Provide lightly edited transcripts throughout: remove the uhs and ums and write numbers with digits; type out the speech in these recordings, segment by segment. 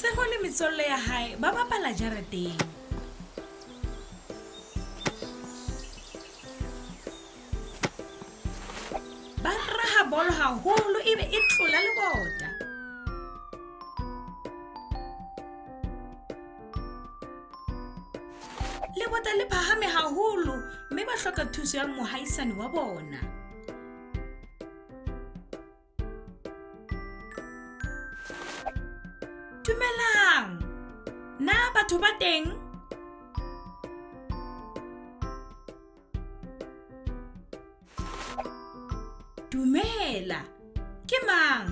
Lesego le metswalle ya hae ba bapala jarateng. Ba raha bolo haholo ebe e tlola lebota. Lebota le phahame haholo mme ba hloka thuso ya mohaisane wa bona. Dumelang! Na batho ba teng? Dumela! Ke mang?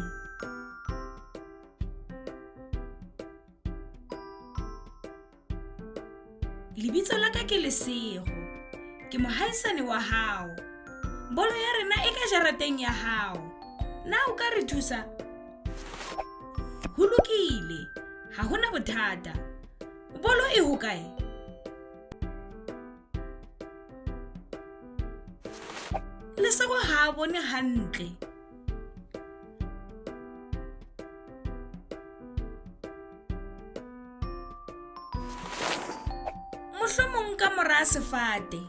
Lebitso la ka ke Lesego. Ke mohaisane wa hao. Bolo ya rena e ka jarateng ya hao. Na o ka re thusa? Ho lokile. Ha hona bothata. Bolo e hokae? Lesego ha a bone hantle. Mohlomong ka mora sefate.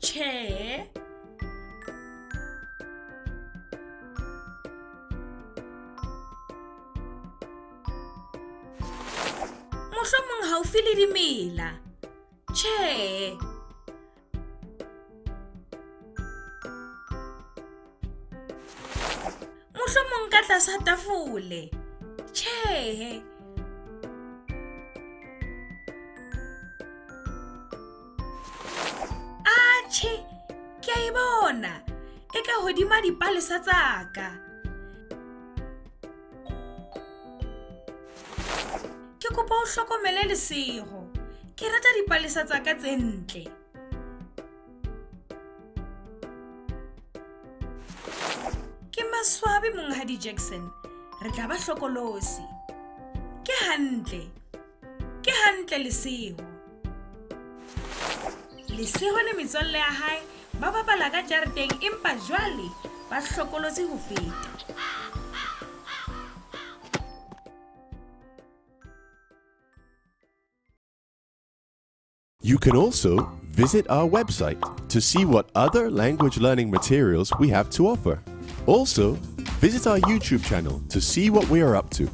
Tjhe. Mohlomong haufi le dimela. Tjhe. Mohlomong ka tlasa tafole. Tjhehe. Atjhe, ke a e bona. E ka hodima dipalesa tsa ka. Ke kopa o hlokomele Lesego. Ke rata dipalesa tsa ka tse ntle. Ke maswabi Monghadi Jackson. Re tla ba hlokolosi. Ke hantle. Ke hantle Lesego. Lesego le metswalle ya hae ba bapala ka jareteng empa jwale ba hlokolotse ho feta. You can also visit our website to see what other language learning materials we have to offer. Also, visit our YouTube channel to see what we are up to.